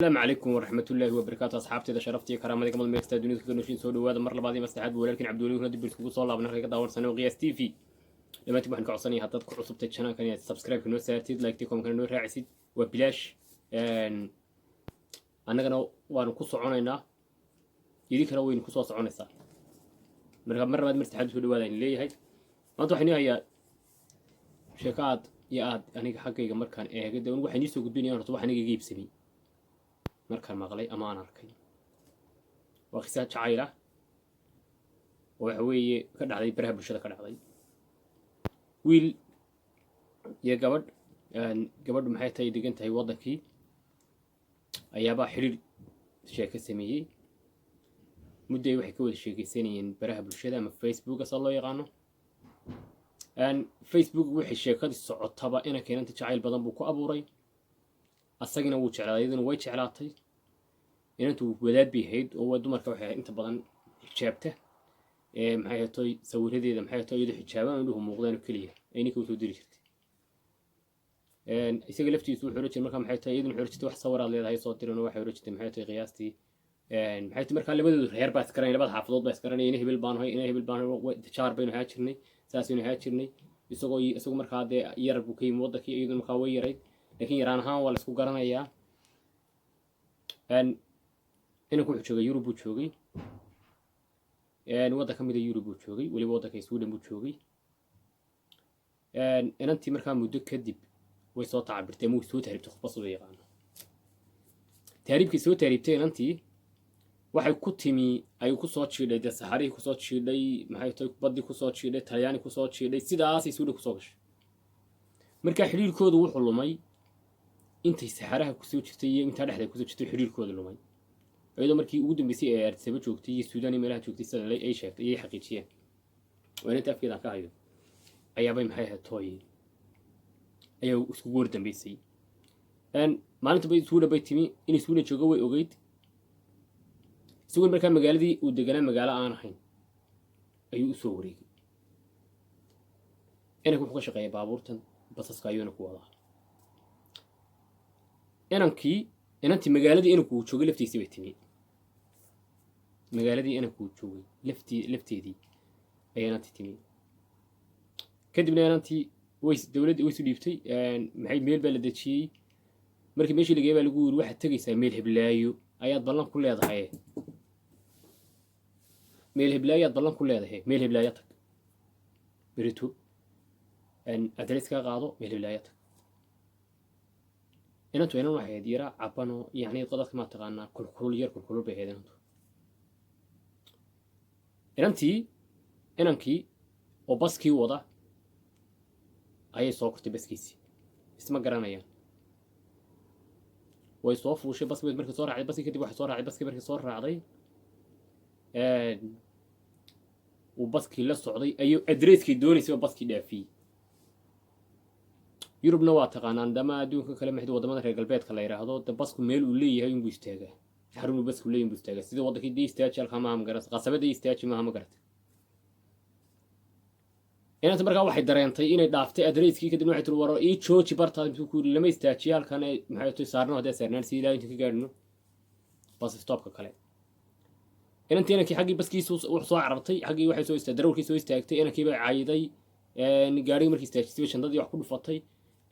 Asalaamu calaykum waraxmatullaahi wabarakaatu. Asxaabteeda sharafta iyo karaamada gamal meegsta dunida kaga nooshiin, soo dhawaada mar labaad iyo mar saddexaad. Walaalkiin Cabdiweli huna dib iskugu soo laabnay halka ka daawansanay Qiyaas TV. Dhammaantiin waxaan ka codsanaya, haddaad ku cusubtay channelkan, inaad subscribe noo saartid, like comment noo raacisid. Waa bilaash, annagana waanu ku soconaynaa, idinkana waynu kusoo soconaysaa. Marka mar labaad, mar saddexaad, soo dhawaada aynu leeyahay. Maanta waxaan hayaa sheeko aad iyo aad aniga xaggayga markaan eegay. De waxaan iisoo gudbinaya horta wax aniga iga iibsamay markaan maqlay ama aan arkay. Waa qisa jacayl ah oo waxa weeye ka dhacday baraha bulshada, ka dhacday wiil iyo gabadh. Gabadhu maxay tahay, degan tahay waddankii, ayaabaa xidhiir sheeko sameeyey. Muddo ay waxay ka wada sheekeysanayeen baraha bulshada ama Facebook asa loo yaqaano. Facebook waxay sheekadii socotaba ina keenanta jacayl badan buu ku abuuray, asagina wuu jeclaaday, iyaduna way jeclaatay. Inantu wadaad bay ahayd oo waa dumarka waxay inta badan xijaabta. Maxay ahatoy, sawiradeeda, maxay ahatoy, iyadoo xijaaban, indhuhu muuqdaan oo keliya ay ninka usoo diri jirtay. Isaga laftiisu wuxuu oran jiray marka, maxay tahay, iyaduna wuxuu oran jirtay, "Wax sawiraad leedahay soo diran." Waxay oran jirtay, maxay tahay, qiyaastii, maxay tahay, markaa labadoodu reer baa isgaranay, labada xaafadood baa isgaranay. Ina hebel baan ahay, ina hebel baan ahay, jaar baynu ahaa jirnay, saasaynu ahaa jirnay. Isagoo isagu markaa dee yarar buu ka yimi waddankii, iyaduna markaa way yarayd, laakiin yaraan ahaan waa la isku garanayaa. Inanku wuxuu joogay Yurub buu joogay, waddan ka mida Yurub buu joogay, weliba waddanka Sweden buu joogay. Inantii markaa muddo kadib way soo tacabirtay ama way soo tahriibtay, khudba sida yaqaano. Tahriibkii soo tahriibtay inantii waxay ku timi, ay kusoo jiidhay dee saxarihii kusoo jiidhay, maxay tahay, baddii kusoo jiidhay, Talyaani kusoo jiidhay, sidaasay Sweden kusoo gashay. Markaa xidhiirkoodu wuxuu lumay intay saxaraha kusoo jirtay iyo intaa dhexda kusoo jirtay. Xidhiirkooda lumay iyadoo markii ugu dambeysay ee Addis joogtay iyo Suudaan iyo meelaha joogtay, sida ay sheegtay iyo ay xaqiijiyeen oo inanta afkeedaan ka hayo, ayaabay, maxay ahayd tooy, ayaa iskugu war dambeysay. Maalinta bay Sweden bay timi. Inay Sweden joogo way ogeyd. Isagoo markaa magaaladii uu deganaa magaalo aan ahayn ayuu usoo wareegay. Inanka wuxuu ka shaqeeya baabuurtan basaska ayuuna ku wadaa. Inankii, inantii magaaladii inanku uu joogay laftiisii bay timi. Magaaladii inanku uu joogay lafteedii ayaa inantii timi. Kadibna inantii way dowladdii way isu dhiibtay. Maxay, meel baa la dejiyey. Markii meeshii lageeyay baa lagu yiri, "Waxaad tegaysaa meel heblaayo ayaad ballan ku leedahay, meel heblaayo ayaad ballan ku leedahay, meel heblaayo tag berito, address kaa qaado, meel heblaayo tag." Inantu inan waxay ahayd yara cabano, yacni dadka maa taqaanaa, kulkulul, yar kulkulul bay ahayd inantu. Inantii inankii oo baskii wada ayay soo kortay baskiisii. Isma garanayaan. Way soo fuushay baski. Markii soo raacday baskii kadib, waxay soo raacday baskii. Markii soo raacday uu baskii la socday ayuu addresskii doonaysay oo baskii dhaafiyey. Yurubna waa taqaanaan dama adduunka kale, maxay, wadamada reer galbeedka la yidhaahdo de, basku meel uu leeyahay inbuu istaagaa, xarun uu basku leeyahay inbuu istaagaa. Sidii waddankii dee istaaji halkaa maaha, ma garata? Qasabada istaaji maaha, ma garata? Inanta markaa waxay dareentay inay dhaaftay addresskii. Kadibna waxay tiri, "War ii jooji bartaada." Intuu ku yiri, "Lama istaajiyo halkan." Maxay toy, saarno haddii saarnaan si ilaa inta ka gaadhino bus stopka kale. Inantii inankii xaggii baskiisu wuxuu soo carartay xaggii, waxay soo istaag darawalkii soo istaagtay. Inankii bay caayiday. Gaarigii markii istaajisay bay shandadii wax ku dhufatay.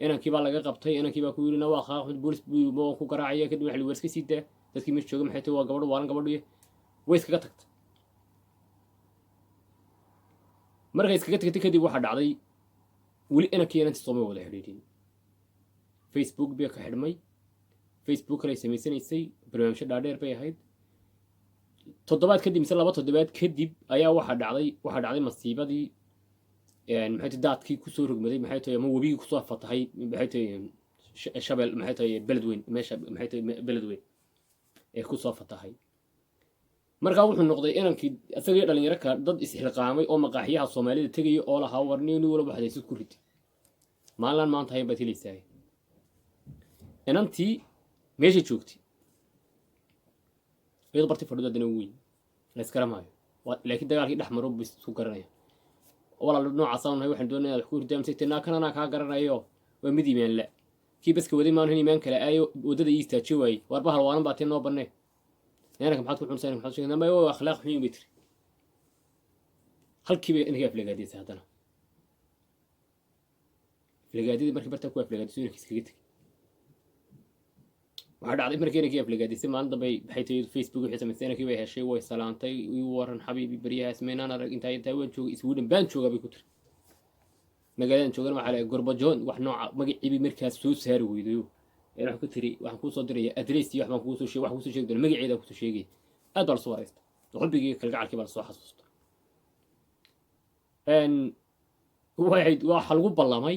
Inankii baa laga qabtay. Inankii baa ku yiri, "Na waa qaaq, boolis buu ku garaacaya." Kadib waxa la war iska sii daa dadkii meesha jooga, maxay tahay, waa gabadho waalan gabadhiyo. Way iskaga tagtay. Markay iskaga tagtay kadib waxaa dhacday, weli inankii inantii soomay wada xidhiidhin. Facebook bay ka xidhmay, Facebook kale ay samaysanaysay, barnaamijyo dhaadheer bay ahayd. Toddobaad kadib mise 2 toddobaad kadib ayaa waxaa dhacday masiibadii, maxay tahay, daadkii kusoo rogmaday, maxay tahay, ama webigii kusoo fatahay, maxay tahay, Shabeel, maxay tahay, Beled Weyn, meesha, maxay tahay, Beled Weyn ee kusoo fatahay. Markaa wuxuu noqday inankii isagii dhalinyaro kale dad isxilqaamay oo maqaaxiyaha Soomaalida tegaya oo lahaa, "War nin walba waxaad haysid ku rid, maalinlaan maanta hayn baad helaysaa." Inantii meeshay joogtay iyadoo barti fadhido haddana weyn la iskara maayo, laakiin dagaalkii dhex maro bas isku garanaya. "Walaal, noocaasaan nahay, waxaan doonaya wax ku ridaa." Mise naa kan anaa kaa garanayo, waa mid iimaan la. Kii baska waday maanu imaan kale aayo waddada ii istaaji waayey. Waar bahal waalan baa tee, noo bannee. Inanka maxaad ku cunsaa? Maxaad sheegay? Nama waa akhlaaq xun bay tiri. Halkii bay inankii aflagaadisay. Haddana aflagaadidii markii bartaa ku aflagaadisay, inankii iskaga tegey. Waxaa dhacday markii inankii aflagaadisay, maalin dambe maxay tahay, Facebook wixii samaysay, inankii bay heshay, way salaantay. "Ii waran xabiibi, baryahaas maynaan arag. Intaa intaa waan joogay, Sweden baan joogaa," bay ku tiri. "Magaaladan joogana waxaa la Gorbajoon." Wax nooca magaciibi markaas soo saari weydayo. Waxaan ku tiri, "Waxaan kuu soo diraya address iyo wax baan kuusoo sheeg, wax kuusoo sheegi doona, magaceeda kusoo sheegaya." Aad baa lasoo waraysta, xubbigii kalgacalkii baa lasoo xasuusta. Waxay waxa lagu ballamay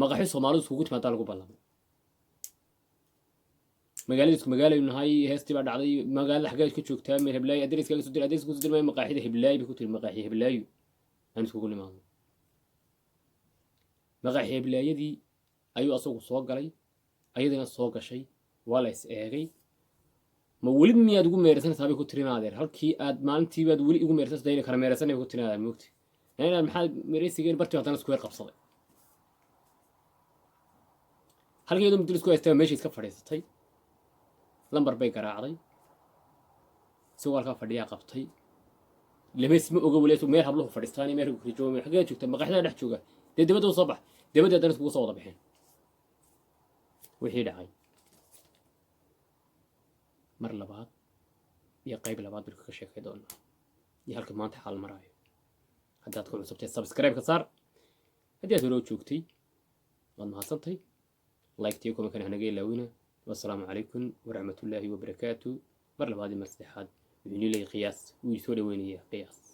maqaxi Soomaalidu iskugu timaadaa lagu ballamay. Magaalada isku magaalaynu nahay. Heestii baa dhacday. "Magaalada xaggeed ka joogtaa?" "Meel heblaayo." "Addresskaaga soo dir." "Address kusoo dir." "Maqaaxida heblaayo," bay ku tiri. "Maqaaxi heblaayo aan iskugu nimaadno." Maqaaxi heblaayadii ayuu asagu soo galay, ayadina soo gashay. Waa la is eegay. "Ma weli miyaad igu meersanaysaa?" bay ku tiri. "Naadeer, halkii aad maalintii baad weli igu meersanaysaa, ina kala meersanay," bay ku tiri. "Naadeer, moogti inaad maxaad meeraysigeen?" Bartii haddana isku yar qabsaday. Halkii iyadoo muddo isku haystay, meesha iska fadhiisatay. Lambar bay garaacday. Isagoo halkaa fadhiyaa qabtay. Lames ma oga weli meel habluhu fadhiistaan iyo meel kala jooga. "Xaggee joogta?" "Maqaaxida dhex jooga." "Dee dibadda u soo bax." Dibadda haddana iskugu soo wada baxeen. Wixii dhacay mar labaad iyo qayb labaad baynu kaga sheekay doonaa iyo halka maanta xaal maraayo. Haddaad ku cusubtay, subscribe ka saar. Haddii aad hore u joogtay, waad mahadsantay. Like-tiyo comment-kana hanaga ilaawina. Wassalaamu calaykum waraxmatullaahi wabarakaatu. Mar labaad iyo mar saddexaad wuxuu inii leeyahay Qiyaas, wuu soo dhaweynaya Qiyaas.